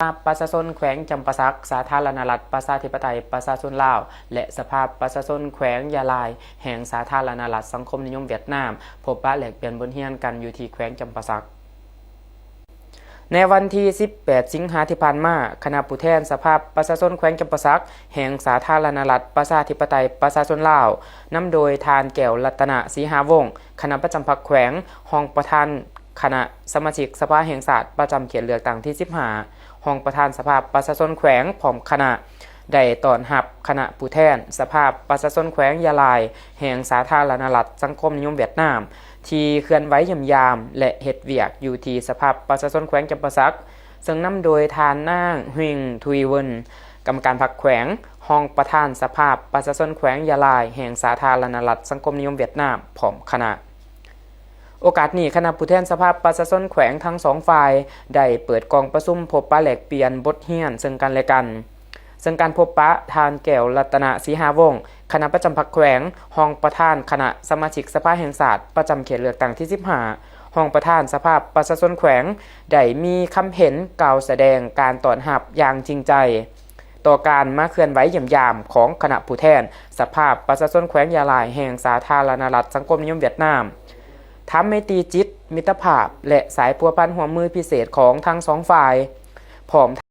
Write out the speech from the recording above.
ພາປະຊາຊົນແຂວງຈຳປາສັກ ສາທາລະນະລັດ ປະຊາທິປະໄຕ ປະຊາຊົນລາວ ແລະ ສະພາປະຊາຊົນແຂວງຢາລາຍ ແຫ່ງສາທາລະນະລັດ ສັງຄົມນິຍົມຫວຽດນາມ ພົບປະແລກປ່ຽນບົດຮຽນກັນຢູ່ທີ່ແຂວງຈຳປາສັກ. ໃນວັນທີສິບແປດ ສິງຫາທີ່ຜ່ານມາ, ຄະນະຜູ້ແທນສະພາປະຊາຊົນແຂວງຈຳປາສັກ ແຫ່ງສາທາລະນະລັດ ປະຊາທິປະໄຕ ປະຊາຊົນລາວ, ນຳໂດຍທ່ານ ແກ້ວລັດຕະນະ ສີຫາວົງ, ຄະນະປະຈຳພັກແຂວງ, ຮອງປະທານຄະນະສະມາຊິກສະພາແຫ່ງຊາດ ປະຈຳເຂດເລືອກຕັ້ງທີສິບຫ້າ, ຮອງປະທານສະພາປະຊາຊົນແຂວງ ພ້ອມຄະນະ ໄດ້ຕ້ອນຮັບຄະນະຜູ້ແທນສະພາປະຊາຊົນແຂວງຢາລາຍ ແຫ່ງສາທາລະນະລັດ ສັງຄົມນິຍົມຫວຽດນາມ ທີ່ເຄື່ອນໄຫວຢ້ຽມຢາມ ແລະ ເຮັດວຽກຢູ່ທີ່ສະພາປະຊາຊົນແຂວງຈຳປາສັກ, ເຊິ່ງນຳໂດຍທ່ານນາງ ຮຸ່ງ ທຸຍເວິນ, ກຳມະການພັກແຂວງ, ຮອງປະທານສະພາປະຊາຊົນແຂວງຢາລາຍ ແຫ່ງສາທາລະນະລັດ ສັງຄົມນິຍົມຫວຽດນາມ ພ້ອມຄະນະ. ໂອກາດນີ້, ຄະນະຜູ້ແທນສະພາປະຊາຊົນແຂວງທັງສອງຝ່າຍ ໄດ້ເປີດກອງປະຊຸມພົບປະແລກປ່ຽນບົດຮຽນເຊິ່ງກັນແລະກັນ. ເຊິ່ງການພົບປະ, ທ່ານ ແກ້ວລັດຕະນະ ສີຫາວົງ, ຄະນະປະຈຳພັກແຂວງ, ຮອງປະທານຄະນະສະມາຊິກສະພາແຫ່ງຊາດ ປະຈຳເຂດເລືອກຕັ້ງທີສິບຫ້າ, ຮອງປະທານສະພາປະຊາຊົນແຂວງ ໄດ້ມີຄຳເຫັນກ່າວສະແດງການຕ້ອນຮັບຢ່າງຈິງໃຈ ຕໍ່ການມາເຄື່ອນໄຫວຢ້ຽມຢາມຂອງຄະນະຜູ້ແທນສະພາປະຊາຊົນແຂວງຢາລາຍ ແຫ່ງສາທາລະນະລັດສັງຄົມນິຍົມຫວຽດນາມ, ທຳໄມຕີຈິດມິດຕະພາບ ແລະ ສາຍພົວພັນຮ່ວມມືພິເສດຂອງທັງສອງຝ່າຍ, ພ້ອມ